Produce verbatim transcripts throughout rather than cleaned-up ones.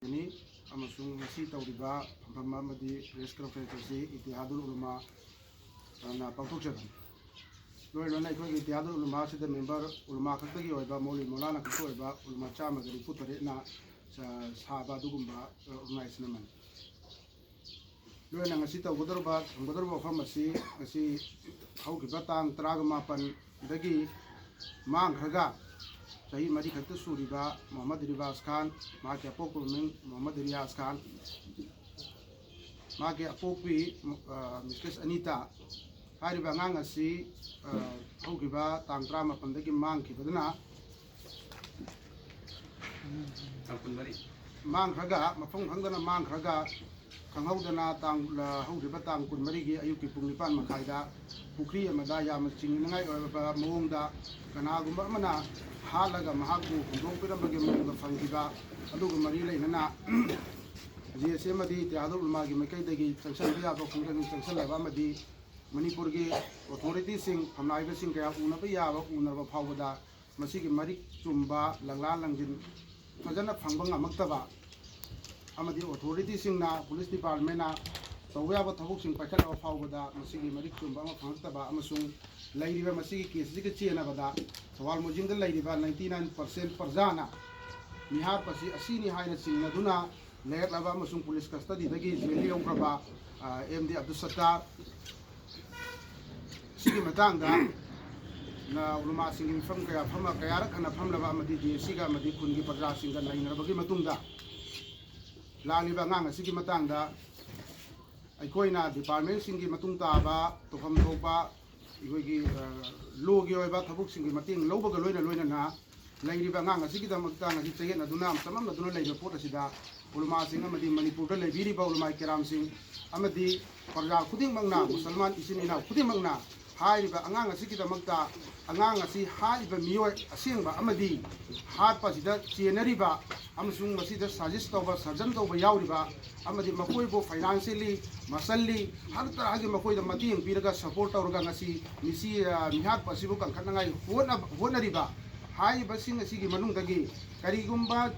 ꯅꯤ꯫ ꯑꯃꯁꯨꯡ ꯉꯁꯤ ꯇꯧꯔꯤꯕ ꯐꯝꯐꯝ ꯑꯃꯗꯤ press conference ꯑꯁꯤ ꯏꯇꯤꯍꯥꯗꯨꯜ ꯎꯂꯃꯥꯅ ꯄꯥꯡꯊꯣꯛꯆꯕꯅꯤ꯫ ꯂꯣꯏꯅꯅ ꯑꯩꯈꯣꯏꯒꯤ ꯏꯇꯤꯍꯥꯗꯨꯜ ꯎꯂꯃꯥꯁꯤꯗ member ꯎꯂꯃꯥ ꯈꯛꯇꯒꯤ ꯑꯣꯏꯕ, ꯃꯧꯂꯤ ꯃꯧꯂꯥꯅꯥ ꯈꯛꯇ ꯑꯣꯏꯕ ꯎꯂꯃꯥ ꯆꯥꯝꯃꯒ ꯅꯤꯐꯨ ꯇꯔꯦꯠꯅ ꯁꯥꯕ ꯑꯗꯨꯒꯨꯝꯕ organization ꯑꯃꯅꯤ꯫ ꯂꯣꯏꯅ ꯉꯁꯤ ꯇꯧꯒꯗꯧꯔꯤꯕ, ꯊꯝꯒꯗꯧꯔꯤꯕ ꯋꯥꯐꯝ ꯑꯁꯤ ꯉꯁꯤ ꯍꯧꯈꯤꯕ ꯇꯥꯡ ꯇꯔꯥꯃꯥꯄꯟꯗꯒꯤ ꯃꯥꯡꯈ꯭ꯔꯒ ꯆꯍꯤ ꯃꯔꯤ ꯈꯛꯇ ꯁꯨꯔꯤꯕ ꯃꯣꯍꯝꯃꯗ ꯔꯤꯕꯥꯖ ꯈꯥꯟ, ꯃꯍꯥꯛꯀꯤ ꯑꯄꯣꯛꯄ ꯃꯃꯤꯡ ꯃꯣꯍꯝꯃꯗ ꯔꯤꯌꯥꯖ ꯈꯥꯟ, ꯃꯍꯥꯛꯀꯤ ꯑꯄꯣꯛꯄꯤ, ꯑ, ꯃꯤꯁꯦꯁ ꯑꯅꯤꯇꯥ꯫ ꯍꯥꯏꯔꯤꯕ ꯑꯉꯥꯡ ꯑꯁꯤ, ꯑ, ꯍꯧꯈꯤꯕ ꯇꯥꯡ ꯇꯔꯥꯃꯥꯄꯟꯗꯒꯤ ꯃꯥꯡꯈꯤꯕꯗꯨꯅ ꯇꯥꯡ ꯀꯨꯟꯃꯔꯤ꯫ ꯃꯥꯡꯈ꯭ꯔꯒ, ꯃꯐꯝ ꯈꯪꯗꯅ ꯃꯥꯡꯈ꯭ꯔꯒ, ꯈꯪꯍꯧꯗꯅ ꯇꯥꯡ, ꯍꯧꯈꯤꯕ ꯇꯥꯡ ꯀꯨꯟꯃꯔꯤꯒꯤ ꯑꯌꯨꯛꯀꯤ ꯄꯨꯡ ꯅꯤꯄꯥꯟ ꯃꯈꯥꯏꯗ ꯄꯨꯈ꯭ꯔꯤ ꯑꯃꯗ ꯌꯥꯝꯅ ꯆꯤꯡꯅꯅꯤꯡꯉꯥꯏ ꯑꯣꯏꯔꯕ ꯃꯑꯣꯡꯗ ꯀꯅꯥꯒꯨꯝꯕ ꯑꯃꯅ ꯍꯥꯠꯂꯒ ꯃꯍꯥꯛꯄꯨ ꯍꯨꯟꯗꯣꯛꯄꯤꯔꯝꯕꯒꯤ ꯃꯑꯣꯡꯗ ꯐꯪꯈꯤꯕ, ꯑꯗꯨꯒ ꯃꯔꯤ ꯂꯩꯅꯅ ꯖꯦ ꯑꯦꯁ ꯑꯦ ꯑꯃꯗꯤ ꯏꯇꯤꯍꯥꯗꯨꯜ ꯎꯂꯃꯥꯒꯤ ꯃꯥꯏꯀꯩꯗꯒꯤ ꯆꯪꯁꯤꯟꯕ ꯌꯥꯕ ꯈꯣꯡꯖꯪ ꯆꯪꯁꯤꯜꯂꯕ ꯑꯃꯗꯤ ꯃꯅꯤꯄꯨꯔꯒꯤ authorityꯁꯤꯡ, ꯐꯝꯅꯥꯏꯕꯁꯤꯡ ꯀꯌꯥ ꯎꯅꯕ ꯌꯥꯕ ꯎꯅꯔꯕ ꯐꯥꯎꯕꯗ ꯃꯁꯤꯒꯤ ꯃꯔꯤꯛ ꯆꯨꯝꯕ ꯂꯪꯂꯥ ꯂꯪꯖꯤꯟ ꯐꯖꯅ ꯐꯪꯕ ꯉꯝꯃꯛꯇꯕ ꯑꯃꯗꯤ authorityꯁꯤꯡꯅ, police departmentꯅ ꯇꯧꯕ ꯌꯥꯕ ꯊꯕꯛꯁꯤꯡ ꯄꯥꯏꯈꯠꯂꯕ ꯐꯥꯎꯕꯗ ꯃꯁꯤꯒꯤ ꯃꯔꯤꯛ ꯆꯨꯝꯕ ꯑꯃ ꯐꯪꯉꯛꯇꯕ ꯑꯃꯁꯨꯡ ꯂꯩꯔꯤꯕ ꯃꯁꯤꯒꯤ case ꯑꯁꯤꯒ ꯆꯦꯟꯅꯕꯗ ꯊꯧꯕꯥꯜ ꯃꯣꯏꯖꯤꯡꯗ ꯂꯩꯔꯤꯕ ninety nine percent ꯄ꯭ꯔꯖꯥꯅ ꯃꯤꯍꯥꯠꯄ ꯑꯁꯤ ꯑꯁꯤꯅꯤ ꯍꯥꯏꯅ ꯆꯤꯡꯅꯗꯨꯅ ꯂꯩꯔꯛꯂꯕ ꯑꯃꯁꯨꯡ police custodyꯗꯒꯤ ꯖꯦꯜꯗ ꯌꯧꯈ꯭ꯔꯕ, ꯑ, ꯑꯦꯝ ꯗꯤ ꯑꯕꯗꯨꯜ ꯁꯠꯇꯥꯔ, ꯁꯤꯒꯤ ꯃꯇꯥꯡꯗ ꯅ ꯎꯂꯃꯥꯁꯤꯡꯒꯤ ꯃꯤꯐꯝ ꯀꯌꯥ ꯐꯝ-, ꯀꯌꯥꯔꯛ ꯍꯟꯅ ꯐꯝꯂꯕ ꯑꯃꯗꯤ ꯖꯦ ꯑꯦꯁ ꯁꯤꯒ ꯑꯃꯗꯤ ꯈꯨꯟꯒꯤ ꯄ꯭ꯔꯖꯥꯁꯤꯡꯒ ꯅꯩꯅꯔꯕꯒꯤ ꯃꯇꯨꯡꯗ, ꯂꯥꯛꯂꯤꯕ ꯑꯉꯥꯡ ꯑꯁꯤꯒꯤ ꯃꯇꯥꯡꯗ ꯑꯩꯈꯣꯏꯅ departmentꯁꯤꯡꯒꯤ ꯃꯇꯨꯡ ꯇꯥꯕ ꯇꯧꯐꯝ ꯊꯣꯛꯄ ꯑꯩꯈꯣꯏꯒꯤ, ꯑ, lawꯒꯤ ꯑꯣꯏꯕ ꯊꯕꯛꯁꯤꯡꯒꯤ ꯃꯇꯦꯡ ꯂꯧꯕꯒ ꯂꯣꯏꯅ ꯂꯣꯏꯅꯅ ꯂꯩꯔꯤꯕ ꯑꯉꯥꯡ ꯑꯁꯤꯒꯤꯗꯃꯛꯇ ꯉꯁꯤ ꯆꯌꯦꯠꯅꯗꯨꯅ, ꯆꯃꯝꯅꯗꯨꯅ ꯂꯩꯔꯤꯕ ꯄꯣꯠ ꯑꯁꯤꯗ ꯎꯂꯃꯥꯁꯤꯡ ꯑꯃꯗꯤ ꯃꯅꯤꯄꯨꯔꯗ ꯂꯩꯕꯤꯔꯤꯕ ꯎꯂꯃꯥ ꯀꯦꯔꯥꯝꯁꯤꯡ ꯑꯃꯗꯤ ꯄ꯭ꯔꯖꯥ ꯈꯨꯗꯤꯡꯃꯛꯅ, ꯃꯨꯁꯜꯃꯥꯟ ꯏꯆꯤꯟ ꯏꯅꯥꯎ ꯈꯨꯗꯤꯡꯃꯛꯅ ꯍꯥꯏꯔꯤꯕ ꯑꯉꯥꯡ ꯑꯁꯤꯒꯤꯗꯃꯛꯇ, ꯑꯉꯥꯡ ꯑꯁꯤ ꯍꯥꯠꯂꯤꯕ ꯃꯤꯑꯣꯏ ꯑꯁꯦꯡꯕ ꯑꯃꯗꯤ ꯍꯥꯠꯄ ꯑꯁꯤꯗ ꯆꯦꯟꯅꯔꯤꯕ ꯑꯃꯁꯨꯡ ꯃꯁꯤꯗ ꯁꯥꯖꯤꯁ ꯇꯧꯕ, ꯁꯔꯖꯟ ꯇꯧꯕ ꯌꯥꯎꯔꯤꯕ ꯑꯃꯗꯤ ꯃꯈꯣꯏꯕꯨ financially, musclely, ꯍꯔ ꯇꯔꯥꯒꯤ ꯃꯈꯣꯏꯗ ꯃꯇꯦꯡ ꯄꯤꯔꯒ, support ꯇꯧꯔꯒ ꯉꯁꯤ ꯃꯤꯁꯤ, ꯑ, ꯃꯤꯍꯥꯠꯄ ꯑꯁꯤꯕꯨ ꯀꯟꯈꯠꯅꯉꯥꯏ ꯍꯣꯠꯅ-, ꯍꯣꯠꯅꯔꯤꯕ ꯍꯥꯏꯔꯤꯕꯁꯤꯡ ꯑꯁꯤꯒꯤ ꯃꯅꯨꯡꯗꯒꯤ ꯀꯔꯤꯒꯨꯝꯕ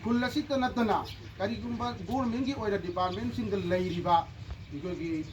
ꯈꯨꯜ ꯑꯁꯤꯇ ꯅꯠꯇꯅ ꯀꯔꯤꯒꯨꯝꯕ ꯒꯣꯔꯃꯦꯟꯒꯤ ꯑꯣꯏꯅ ꯗꯤꯄꯥꯔꯠꯃꯦꯟꯁꯤꯡꯗ ꯂꯩꯔꯤꯕ, ꯑꯩꯈꯣꯏꯒꯤ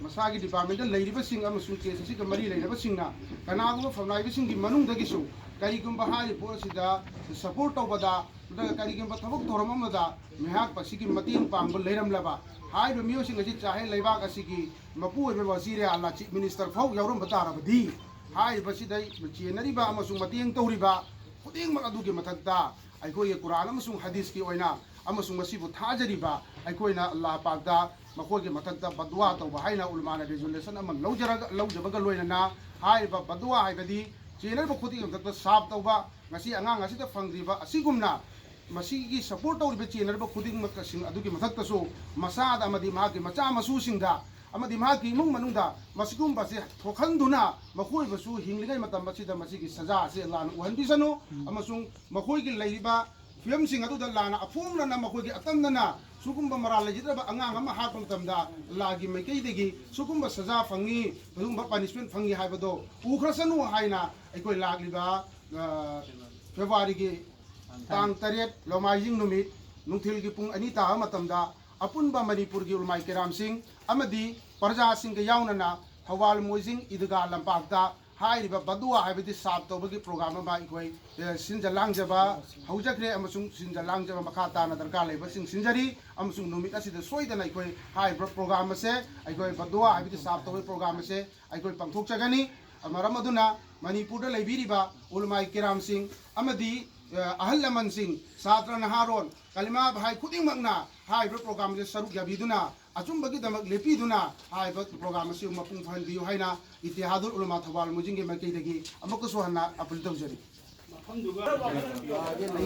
ꯃꯁꯥꯒꯤ ꯗꯤꯄꯥꯔꯠꯃꯦꯟꯗ ꯂꯩꯔꯤꯕꯁꯤꯡ ꯑꯃꯁꯨꯡ ꯀꯦꯁ ꯑꯁꯤꯒ ꯃꯔꯤ ꯂꯩꯅꯕꯁꯤꯡꯅ ꯀꯅꯥꯒꯨꯝꯕ ꯐꯝꯅꯥꯏꯕꯁꯤꯡꯒꯤ ꯃꯅꯨꯡꯗꯒꯤꯁꯨ ꯀꯔꯤꯒꯨꯝꯕ ꯍꯥꯏꯔꯤꯕ ꯄꯣꯠ ꯑꯁꯤꯗ ꯁꯄꯣꯔꯠ ꯇꯧꯕꯗ ꯅꯠꯇ꯭ꯔꯒ ꯀꯔꯤꯒꯨꯝꯕ ꯊꯕꯛ ꯊꯧꯔꯝ ꯑꯃꯗ ꯃꯤꯍꯥꯠꯄ ꯑꯁꯤꯒꯤ ꯃꯇꯦꯡ ꯄꯥꯡꯕ ꯂꯩꯔꯝꯂꯕ, ꯍꯥꯏꯔꯤꯕ ꯃꯤꯑꯣꯏꯁꯤꯡ ꯑꯁꯤ ꯆꯥꯍꯦ ꯂꯩꯕꯥꯛ ꯑꯁꯤꯒꯤ ꯃꯄꯨ ꯑꯣꯏꯕ ꯋꯥꯖꯤꯔꯦ ꯑꯥꯂꯥ ꯆꯤꯐ ꯃꯤꯅꯤꯁꯇꯔ ꯐꯥꯎ ꯌꯥꯎꯔꯝꯕ ꯇꯥꯔꯕꯗꯤ, ꯍꯥꯏꯔꯤꯕꯁꯤꯗ ꯆꯦꯟꯅꯔꯤꯕ ꯑꯃꯁꯨꯡ ꯃꯇꯦꯡ ꯇꯧꯔꯤꯕ ꯈꯨꯗꯤꯡꯃꯛ ꯑꯗꯨꯒꯤ ꯃꯊꯛꯇ ꯑꯩꯈꯣꯏꯒꯤ ꯀꯨꯔꯥꯟ ꯑꯃꯁꯨꯡ ꯍꯗꯤꯁꯀꯤ ꯑꯣꯏꯅ ꯑꯃꯁꯨꯡ ꯃꯁꯤꯕꯨ ꯊꯥꯖꯔꯤꯕ ꯑꯩꯈꯣꯏꯅ ꯑꯜꯂꯥꯍ ꯄꯥꯛꯇ ꯃꯈꯣꯏꯒꯤ ꯃꯊꯛꯇ ꯕꯗꯨꯋꯥ ꯇꯧꯕ ꯍꯥꯏꯅ ꯎꯂꯃꯥꯅ ꯔꯦꯖꯨꯂꯦꯁꯟ ꯑꯃ ꯂꯧꯖꯔꯒ, ꯂꯧꯖꯕꯒ ꯂꯣꯏꯅꯅ ꯍꯥꯏꯔꯤꯕ ꯕꯗꯨꯋꯥ ꯍꯥꯏꯕꯗꯤ ꯆꯦꯟꯅꯔꯤꯕ ꯈꯨꯗꯤꯡꯒꯤ ꯃꯊꯛꯇ ꯁꯥꯞ ꯇꯧꯕ, ꯉꯁꯤ ꯑꯉꯥꯡ ꯑꯁꯤꯗ ꯐꯪꯗ꯭ꯔꯤꯕ ꯑꯁꯤꯒꯨꯝꯅ ꯃꯁꯤꯒꯤ ꯁꯄꯣꯔꯠ ꯇꯧꯔꯤꯕ ꯆꯦꯟꯅꯔꯤꯕ ꯈꯨꯗꯤꯡꯃꯛꯁꯤꯡ ꯑꯗꯨꯒꯤ ꯃꯊꯛꯇꯁꯨ ꯃꯆꯥꯗ ꯑꯃꯗꯤ ꯃꯍꯥꯛꯀꯤ ꯃꯆꯥ ꯃꯁꯨꯁꯤꯡꯗ ꯑꯃꯗꯤ ꯃꯍꯥꯛꯀꯤ ꯏꯃꯨꯡ ꯃꯅꯨꯡꯗ ꯃꯁꯤꯒꯨꯝꯕꯁꯦ ꯊꯣꯛꯍꯟꯗꯨꯅ ꯃꯈꯣꯏꯕꯨꯁꯨ ꯍꯤꯡꯂꯤꯉꯩ ꯃꯇꯝ ꯑꯁꯤꯗ ꯃꯁꯤꯒꯤ ꯁꯖꯥ ꯑꯁꯤ ꯑꯜꯂꯥꯍꯅ ꯑꯣꯏꯍꯟꯕꯤꯁꯅꯨ, ꯑꯃꯁꯨꯡ ꯃꯈꯣꯏꯒꯤ ꯂꯩꯔꯤꯕ ꯐꯤꯕꯝꯁꯤꯡ ꯑꯗꯨꯗ ꯂꯥꯟꯅ ꯑꯐꯣꯡꯂꯅ ꯃꯈꯣꯏꯒꯤ ꯑꯇꯝꯅꯅ ꯁꯤꯒꯨꯝꯕ ꯃꯔꯥꯜ ꯂꯩꯖꯗ꯭ꯔꯕ ꯑꯉꯥꯡ ꯑꯃ ꯍꯥꯠꯄ ꯃꯇꯝꯗ ꯑꯜꯂꯥꯍꯒꯤ ꯃꯥꯏꯀꯩꯗꯒꯤ ꯁꯤꯒꯨꯝꯕ ꯁꯖꯥ ꯐꯪꯉꯤ, ꯑꯗꯨꯒꯨꯝꯕ ꯄꯅꯤꯁꯃꯦꯟ ꯐꯪꯉꯤ ꯍꯥꯏꯕꯗꯣ ꯎꯈ꯭ꯔꯁꯅꯨ ꯍꯥꯏꯅ ꯑꯩꯈꯣꯏ ꯂꯥꯛꯂꯤꯕ, ꯑ, ꯐꯦꯕ꯭ꯔꯨꯋꯥꯔꯤꯒꯤ ꯇꯥꯡ ꯇꯔꯦꯠ ꯂꯣꯃꯥꯏꯖꯤꯡ ꯅꯨꯃꯤꯠ ꯅꯨꯡꯊꯤꯜꯒꯤ ꯄꯨꯡ ꯑꯅꯤ ꯇꯥꯕ ꯃꯇꯝꯗ ꯑꯄꯨꯟꯕ ꯃꯅꯤꯄꯨꯔꯒꯤ ꯎꯂꯃꯥꯏ ꯀꯦꯔꯥꯝꯁꯤꯡ ꯑꯃꯗꯤ ꯄ꯭ꯔꯖꯥꯁꯤꯡꯒ ꯌꯥꯎꯅꯅ ꯊꯧꯕꯥꯜ ꯃꯣꯏꯖꯤꯡ ꯏꯗꯒꯥ ꯂꯝꯄꯥꯛꯇ ꯍꯥꯏꯔꯤꯕ ꯕꯗꯨꯋꯥ ꯍꯥꯏꯕꯗꯤ ꯁꯥꯞ ꯇꯧꯕꯒꯤ ꯄ꯭ꯔꯣꯒ꯭ꯔꯥꯝ ꯑꯃ ꯑꯩꯈꯣꯏ, ꯑꯦ, ꯁꯤꯟꯖ ꯂꯥꯡꯖꯕ ꯍꯧꯖꯈ꯭ꯔꯦ ꯑꯃꯁꯨꯡ ꯁꯤꯟꯖ ꯂꯥꯡꯖꯕ ꯃꯈꯥ ꯇꯥꯅ ꯗꯔꯀꯥꯔ ꯂꯩꯕꯁꯤꯡ ꯁꯤꯟꯖꯔꯤ, ꯑꯃꯁꯨꯡ ꯅꯨꯃꯤꯠ ꯑꯁꯤꯗ ꯁꯣꯏꯗꯅ ꯑꯩꯈꯣꯏ ꯍꯥꯏꯔꯤꯕ ꯄ꯭ꯔꯣꯒ꯭ꯔꯥꯝ ꯑꯁꯦ, ꯑꯩꯈꯣꯏ ꯕꯗꯨꯋꯥ ꯍꯥꯏꯕꯗꯤ ꯁꯥꯞ ꯇꯧꯕꯒꯤ ꯄ꯭ꯔꯣꯒ꯭ꯔꯥꯝ ꯑꯁꯦ ꯑꯩꯈꯣꯏ ꯄꯥꯡꯊꯣꯛꯆꯒꯅꯤ꯫ ꯃꯔꯝ ꯑꯗꯨꯅ ꯃꯅꯤꯄꯨꯔꯗ ꯂꯩꯕꯤꯔꯤꯕ ꯎꯂꯃꯥꯏ ꯀꯦꯔꯥꯝꯁꯤꯡ ꯑꯃꯗꯤ, ꯑ, ꯑꯍꯜ ꯂꯃꯟꯁꯤꯡ, ꯁꯥꯇ꯭ꯔ ꯅꯍꯥꯔꯣꯟ, ꯀꯂꯤꯃꯥ ꯚꯥꯏ ꯈꯨꯗꯤꯡꯃꯛꯅ ꯍꯥꯏꯔꯤꯕ ꯄ꯭ꯔꯣꯒ꯭ꯔꯥꯝꯁꯦ ꯁꯔꯨꯛ ꯌꯥꯕꯤꯗꯨꯅ ꯑꯆꯨꯝꯕꯒꯤꯗꯃꯛ ꯂꯦꯞꯄꯤꯗꯨꯅ ꯍꯥꯏꯔꯤꯕ ꯄ꯭ꯔꯣꯒ꯭ꯔꯥꯝ ꯑꯁꯤ ꯃꯄꯨꯡ ꯐꯥꯍꯟꯕꯤꯌꯨ ꯍꯥꯏꯅ ꯏꯇꯤꯍꯥꯗꯨꯜ ꯎꯂꯃꯥ ꯊꯧꯕꯥꯜ ꯃꯣꯏꯖꯤꯡꯒꯤ ꯃꯥꯏꯀꯩꯗꯒꯤ ꯑꯃꯨꯛꯀꯁꯨ ꯍꯟꯅ ꯑꯄꯤꯜ ꯇꯧꯖꯔꯤ꯫ ꯃꯐꯝꯗꯨꯒ